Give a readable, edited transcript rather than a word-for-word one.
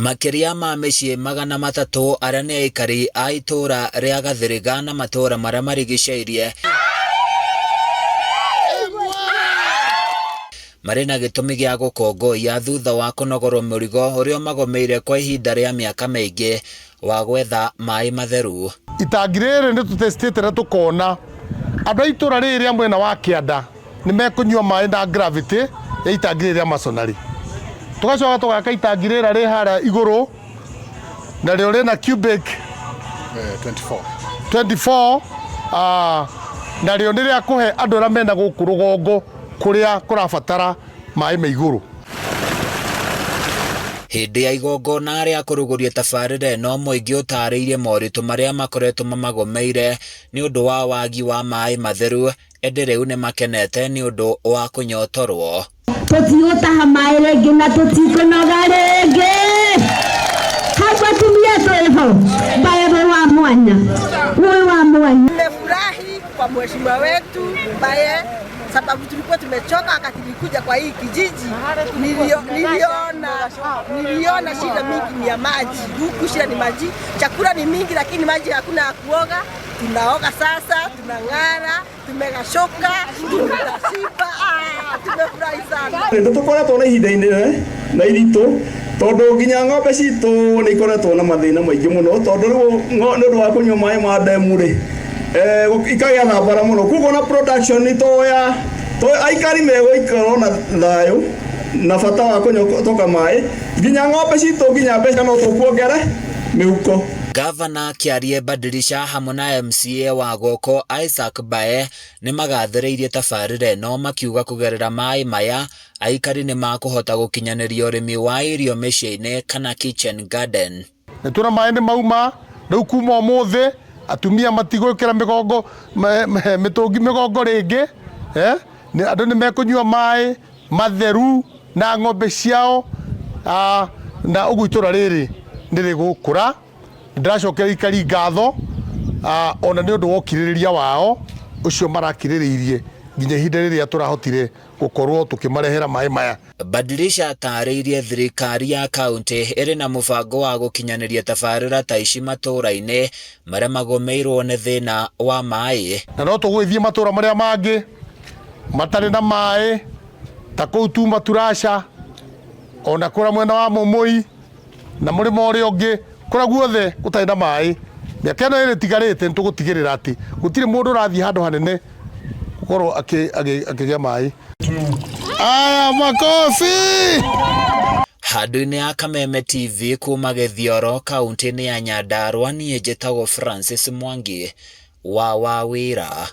Makĩria ma mĩciĩ 300 arĩa nĩ aikari a itũũra rĩa Gathiriga na matũũra marĩa marigicĩirie marĩ na gĩtũmi gĩa gũkũngũiya thutha wa kũnogorwo mũrigo ũrĩa ũmagomeire kwa ihinda rĩa mĩaka mĩingĩ wa gwetha maĩ matheru. Itangi rĩrĩ nĩ tũtestĩte na tũkona andũ a itũũra rĩrĩ rĩa mwena wa kĩanda nĩ mekũnyua maĩ na gravity ya itangi rĩrĩ rĩa masonary. Tũgacoka tũgaka itangi rĩrĩa rĩ harĩa igũrũ narĩo rĩna cubic 24. 24 narĩo nĩ rĩa kũhe andũ arĩa mena gũkũ rũgongo kũrĩa kũrabatara maĩ me igũrũ. Hĩndĩ ya igongona rĩa kũrugũria tabarĩra ĩno, mũingĩ ũtarĩirie moritũ marĩa makoretwo mamagomeire nĩ ũndũ wa wagi wa maĩ matheru, ĩndĩ rĩu nĩ makenete nĩ ũndũ wa kũnyotorwo. Tũtigũtaha maĩ rĩngĩ na tũtikũnoga rĩngĩ. Hau atumia twĩho, mbae wĩ wa mwanya, wĩ wa mwanya. Nimefurahi kwa mheshimiwa wetu Mbaye sababu tulikuwa tumechoka wakati nilikuja kwa hii kijiji. Niliona shida mingi ni ya maji. Huku shida ni maji, chakula ni mingi lakini maji hakuna ya kuoga. Tunaoga sasa, tunang'ara, tumegashoka, tunashiba. Tumefurahi sana. Nĩ tũkoretwo na ihinda inene na iritũ tondũ nginya ng'ombe citũ nĩ ikoretwo na mathĩna maingĩ mũno tondũ rĩu nĩ ũndũ wa kũnyua maĩ ma ndemu rĩ, ikagĩa na mbara mũno. Koguo na production to ya to aikari megũikarwo na thayũ na bata wa kũnyua maĩ nginya ng'ombe citũ nginya mbeca no tũkuongere mĩhuko. Gavana Kĩarie Badilisha hamwe na MCA wa Goko Isaac Bae nĩ magathĩrĩirie tabarĩra ĩno makiuga kũgerera maĩ maya aikari nĩ makũhota gũkinyanĩria ũrĩmi wa irio mĩciĩ-inĩ kana kitchen garden. Nĩ tuona maĩ nĩ mauma rĩu kuma ũmũthĩ atumia matigwĩkĩra mĩgongo mĩtũngi mĩgongo rĩngĩ, andũ nĩ mekũnyua maĩ matheru na ng'ombe ciao, na ũguo itũra rĩrĩ nĩ rĩgũkũra. Ndĩracokeria aikari ngatho, ona nĩ ũndũ wa ũkirĩrĩria wao ũcio marakirĩrĩirie nginya ihinda rĩrĩa tũrahotire gũkorwo tũkĩmarehera maĩ maya. Badilisha atarĩirie thirikari ya kaunti ĩrĩ na mũbango wa gũkinyanĩria tabarĩra ta ici matũũra-inĩ marĩa magũmĩirwo nĩ thĩna wa maĩ. Na no tũgũgĩthiĩ matũũra marĩa mangĩ matarĩ na maĩ ta kũu Tuma Turasha ona kũrĩa mwena wa Mũmũi na mũrĩmo ũrĩa ũngĩ kũrĩa guothe gũtarĩ na maĩ. Mĩaka ĩno ĩrĩ ĩtigarĩte nĩ tũgũtigĩrĩra atĩ gũtirĩ mũndũ ũrathiĩ handũ hanene gũkorwo akĩgĩa maĩ. Aya, makobi! Handũ-inĩ ya Kameme TV kuma Gĩthioro kaunti-inĩ ya Nyandarua, niĩ njĩtagwo Francis Mwangi wa Wawĩra.